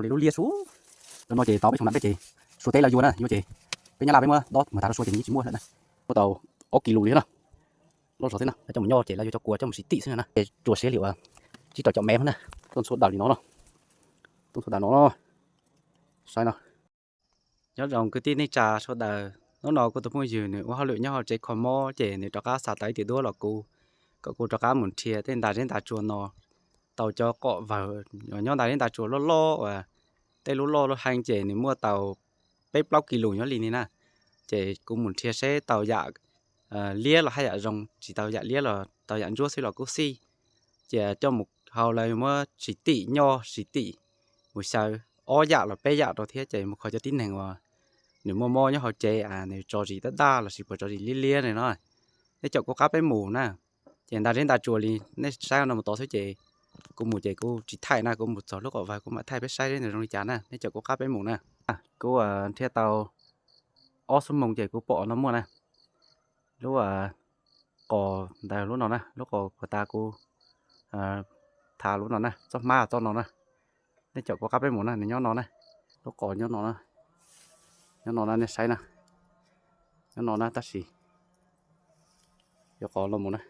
Zoo li lub liab xwb. Cov no ces tau peb xyoo nram dej ces suav teb lawv yuav na, yuav ces peb Nyab Laj peb muab dob mus tas rau Suav ces nws yeej tsis muaj lawm na. Muaj tau ob kis lus li na. Loj zog thiab na, coj mus nyob ces lawv yuav cov kua coj mus siv tim xwb na. Ces tsuas siav li uas tsib rau caum mev na. Tuaj ntxhua daws li no no. Tuaj ntxhua daws no no. Saib no. Nyob zoo kwv tij neej tsa sawv daws, hnub no kuv tus phooj ywg nws ua hauj lwm nyob hauv tsev kho mob ces nws rov qab xa tau ib tis duab los kuv, kom kuv rov qab mus nrhiav tej ntas zeb ntas tsuas no. Tau cov qom vawg nyob ntas zeb ntas tsuas loj loj uas tej lub loj lub heev ces nws muaj tau peb plaub kis lus nyob li ni na. Ces kuv mus nrhiav seb tau yam liab los haj yam zoo, tsis tau yam liab los tau yam ntsuab xwb los kuj xij. Ces coj mus hau lawv muab siv tim, nyob siv tim, mus xyaw ob yam los peb yam rau thiab ces mus kho cov tib neeg uas nws muaj mob nyob hauv tsev, nws tso zis daj daj los sis puas tso zis liab liab no. Nej caum kuv qab peb mus na. Ces ntas zeb ntas tsuas li nej saib no mus tod xwb ces kuv mus ces kuv tsis thaij na, kuv mus txog lub qom vawg kuv mam thaij peb saib zoo li cas na, nej caum kuv qab peb mus na. Kuv nrhiav tau ob xuab moos ces kuv pom no muaj na. Lub qos ntawd lub no na, lub qos puag ta kuv thav lub no na, txoj hmab txoj no na. Nej caum kuv qab peb mus na, nws nyob no na. Lub qos nyob no na, nyob no na, nej saib na. Nyob no na tab sis yuav qos no mus na.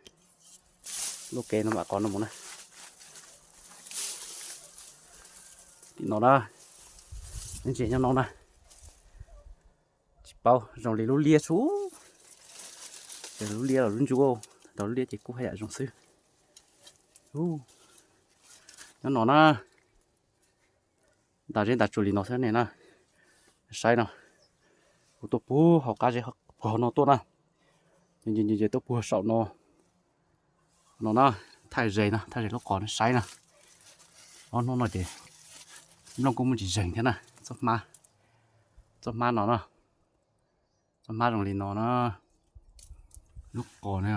Lub kev no mam qos no mus na. Tim no na, ntses nyob no na. Tsis paub, zoo li lub liab xwb. Lub liab los lub ntsuab, tau lub liab ces kuj haj yam zoo xwb. Nyob no na. Ntas zeb ntas tsuas li no xwb ne na. Saib no, kuv tuaj puag hauv qab zeb puag hauv no tuaj na. Ces tuaj puag saum no, no na, thaij ze no, thaij ze lub qos no saib na. Ob hnub no ces nplooj kuj muaj ntsis zeeg thiab na. Txoj hmab no na, txoj hmab zoo li no na. Lub qos no,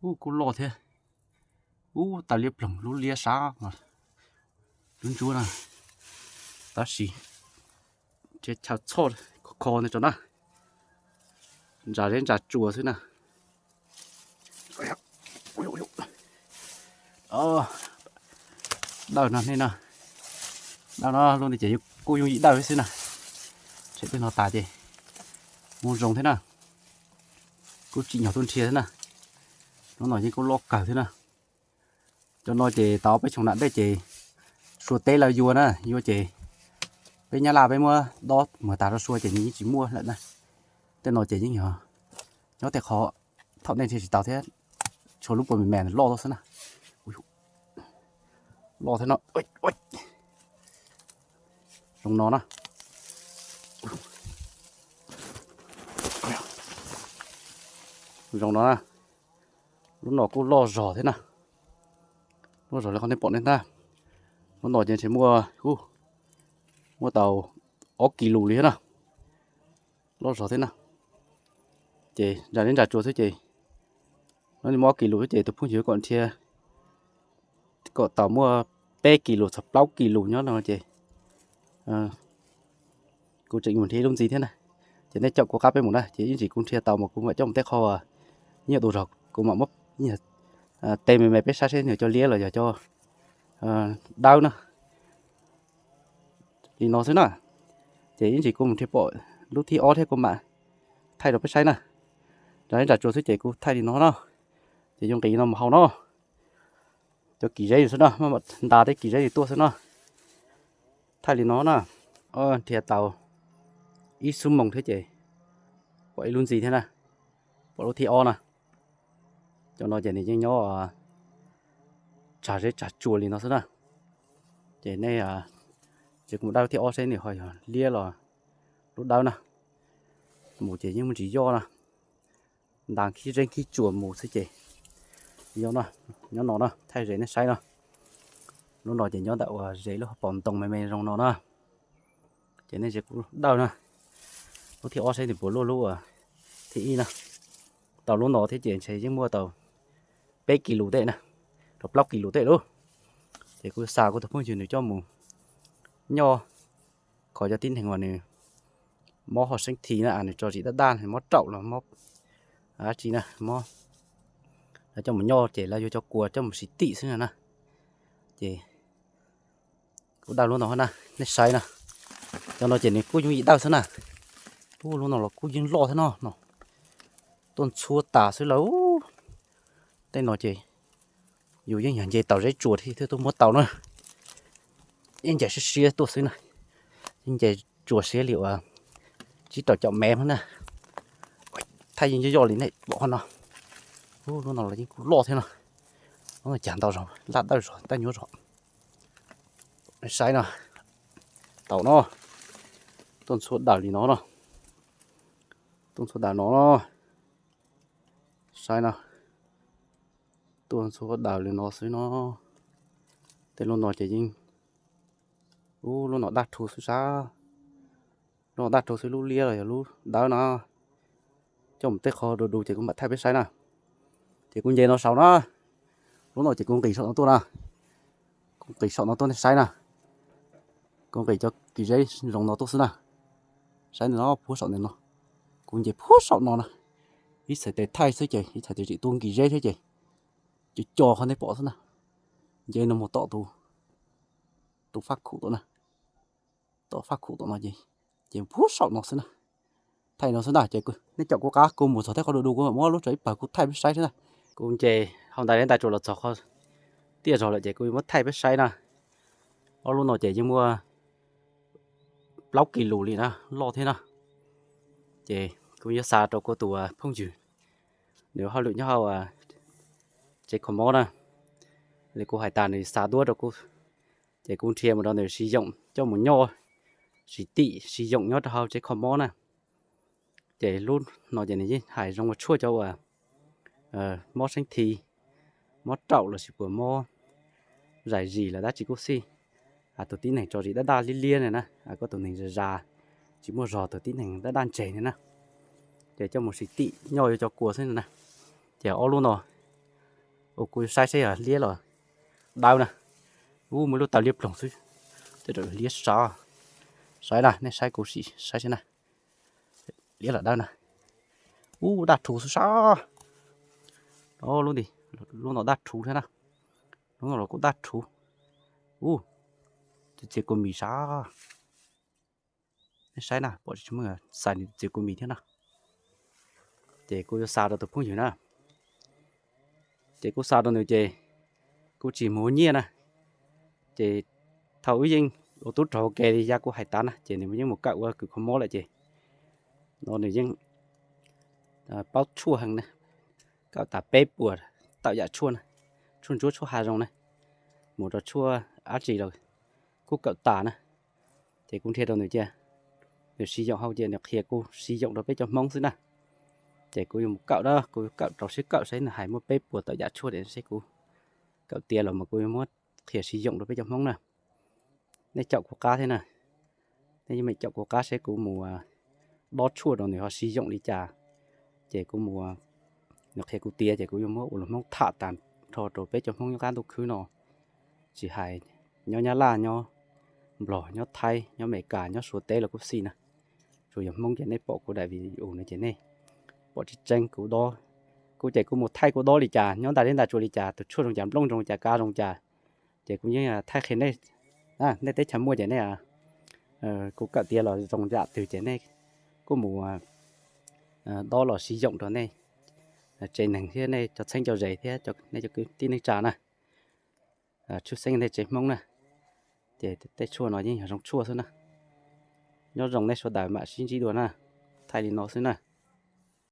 ub, kuj loj thiab. Ub, tas liab ploog, lub liab sab, lub ntsuab na. Tab sis tseem chaw txhoj kho kho ntawd tso na. Ntsa zeb ntsa tsua xwb na. Dawj no nej no, dawj no lub ntawd ces kuj yooj yim dawj xwb na. Tshem tej no tas ces mus zoo thiab na. Kuj tsim nyog tuaj nrhiav thiab na. Lub no yeej kuj loj kawg thiab na. Cov no ces tau peb xyoo nram dej ces Suav teb lawv yuav na, yuav ces peb Nyab Laj peb muab dob mus tas rau Suav ces nws yeej tsis muaj lawm na. Tej no ces yeej yog nyob tej qhov thaum nej nrhiav tsis tau thiab, tshuav lub puas me me loj xwb na. Loj thiab no. Zoo no na. Zoo no na. Lub no kuj loj zog thiab na. Loj zog li qhov nej pom nej ntag. Lub no ces ntshe muaj, muaj tau ob kis lus li thiab na. Loj zog thiab na. Ces ntsa zeb ntsa tsua xwb ces, no muaj ob kis lus xwb ces tus phooj ywg kom nrhiav kom tau muaj peb kis lus txog plaub kis lus nyob no ces kuv tseem mus nrhiav ib lub ntxiv thiab na. Ces nej caum kuv qab peb mus na, ces ib ntsis kuv nrhiav tau mas kuv mam coj mus tej qho, ib nyuag tus zog kuv mam muab teb me me peb saib seb nws cov liab los yog cov dawb na. Li no xwb na. Ces ib ntsis kuv mus nrhiav pom lub thib ob thiab kuv mam thaij rau peb saib na. Ntsa zeb ntsa tsua xwb ces kuv thaij li no na. Ces yuav nqis no mus hau no. Cov kis zeb xwb na, ntas tej kis zeb tuaj xwb na. Thaij li no na. Nrhiav tau ib xuab moos thiab ces pom ib lub ntxiv thiab na. Pom lub thib ob na. Cov no ces nws yeej nyob tsag zeb tsag tsua li no xwb na. Ces nej, ces kuv mus dawj lub thib ob seb nws ho yog liab los lub dawb na. Mus ces yeej muaj ntsis yoj na. Ntas khib zeb khib tsua mus xwb ces yoj na. Nyob no na, thaij ze nej saib no. Lub no ces nyob ntawm uas ze lub hauv paus ntoo me me zoo no na. Ces nej ze kuv dawj na. Lub thib ob seb nws puas luaj lub thib ib na. Tau lub no thiab ces ntshe yeej muaj tau peb kis lus tej na, rau plaub kis lus tej lauj. Ces kuv xa kuv tus phooj ywg nws coj mus nyob kho cov tib neeg uas nws mob ho seeb thi na, nws tso zis daj daj, mob raum los mob dab tsi na, mob, lawv coj mus nyob ces lawv yuav cov kua coj mus siv tim xwb na. Ces Kuv daws lub no na, nej saib na. Cov no ces nws kuj yooj yim daws xwb na. Ub, lub no los kuj yeej loj thiab no no. Tuaj ntxhua tas xwb lawm. Tej no ces yus yeej yog nce taus zeb tsuas thiaj tuaj muab tau na. Yeej ncaim siab siab tuaj xwb na. Yeej nce tsuas siab li uas tsib rau caum mev na. Thaij yeej yoj yoj li nej pom qhov no. Ub, lub no los yeej kuj loj thiab no. Lub no cas ntau zog, laj dawj zog, dawj nyuab zog. Saib no, tau no, tuaj ntxhua daws li no no, tuaj ntxhua daws no no, saib no, tuaj ntxhua daws li no xwb no. Tej lub no ces yeej, ub, lub no daj rhu xwb sab, lub no daj rhu xwb, lub liab los yog lub dawb no. Coj mus tej qho du du ces kuv mam thaij peb saib na. Ces kuv nce no saud na, lub no ces kuv nqis saum no tuaj na, kuv nqis saum no tuaj nej saib na. Kuv nqis cov kis zeb zoo no tuaj xwb na. Saib ntawm no, puag saum ntawm no, kuv nce puag saum no na. Ib txhais tes thaij xwb ces ib txhais tes tseem tuaj nkis zeb thiab ces, ces co qhov nej pom xwb na. Nce no mus tom tus, tus faj khum tom na, tom faj khum tom no ces, ces puag saum no xwb na. Thaij no xwb na ces nej caum kuv qab, kuv mus txog tej qhov du du kuv mam muab lub tsawv ib pawg kuv thaij peb saib xwb na. Kuv nce hauv ntais zeb ntais tsuas los txog qhov tiaj zog lawm ces kuv yuav muab thaij peb saib na. Ob lub no ces yeej muaj plaub kis lus li na, loj thiab na. Ces kuv yuav xa rau kuv tus phooj ywg, nws hauj lwm nyob hauv tsev kho mob na. Li kuv hais tas nws xa duab rau kuv, ces kuv nrhiav mus rau nws siv yoom coj mus nyob, siv tim siv yoom nyob rau hauv tsev kho mob na. Ces lub no ces nws yeej hais zoo ua tshuaj cov uas mob seeb thi, mob raum lossis puas mob zais zis los dab tsi kuj xij. Tus tib neeg tso zis daj daj liab liab na na, koj tus neeg zas zas, tsis muaj zog, tus tib neeg daj daj ntseg na na. Ces coj mus siv tim nyob yuav cov kua xwb na. Ces ob lub no ua kuv saib seb yog liab los dawb na. Ub, muaj lub taw liab ploog xwb, tej liab sab. Saib na, nej saib kuv sim saib seb na. Liab los dawb na. Ub, daj rhuv xwb sab. Lub, lub no daj rhuv thiab na. Lub no los kuj daj rhuv. Ub, txiv kua mis sab. Nej saib na, pom tsis muaj xais nws txiv kua mis thiab na. Ces kuv yuav xa rau tus phooj ywg na. Ces kuv xa rau nws ces kuv tsis mus ua nyiaj na. Ces thaum wb yeej ua tub rog ua ke li yav kuv hais tas na ces nws yeej mus kawm ua kws kho mob lawm ces no nws yeej paub tshuaj heev na. Kawm tas peb puas tawm yam tshuaj na, tshuaj ntsuab tshuaj hav zoov na, mus rau tshuaj dab tsi los kuj kawm tas na. Ces kuv nrhiav rau nws cia, nws siv yoom hauv ces nws qhia kuv siv yoom rau peb cov Hmoob xwb na. Ces kuv yuav mus kawm na, kuv yuav kawm rau siab kawm saib nws hais muaj peb puas tawm yam tshuaj es seb kuv kawm tiav los mas kuv yuav muab qhia siv yoom rau peb cov Hmoob na. Nej caum kuv qab thiab na, nej yeej meem caum kuv qab seb kuv mus dob tshuaj rau nws ho siv yoom li cas. Ces kuv mus, nws qhia kuv tiav ces kuv yuav muab ua lus Hmoob tham tas nrho rau peb cov Hmoob nyob qab ntuj khwb no, tsis hais nyob Nyab Laj, nyob Nplog, nyob Thaib, nyob Amelikas, nyob Suav teb los kuj xij na. Tsuas yog Hmoob ces nej pom kuv daim video no ces nej pom tseeb tseeb kuv dob. Kuv ces kuv mus thaij kuv dob li cas, nyob ntaj zeb ntaj tsua li cas, tus tshuaj zoo cas, nplooj zoo li cas, kav zoo li cas, ces kuv yeej thaij qhia nej. Nej teb chaws muaj ces nej, kuv kawm tiav los zoo yam twg ces nej kuj mus dob los siv yoom rau nej tsev neeg thiab nej cov txheeb cov ze thiab nej cov kwv tij neej tsa na, tshwj xeeb nej tsev Hmoob na. Ces tej tshuaj no yeej yog zoo tshuaj xwb na. Nyob zoo nej sawv daws mam sib ntsib dua na. Thaij li no xwb na.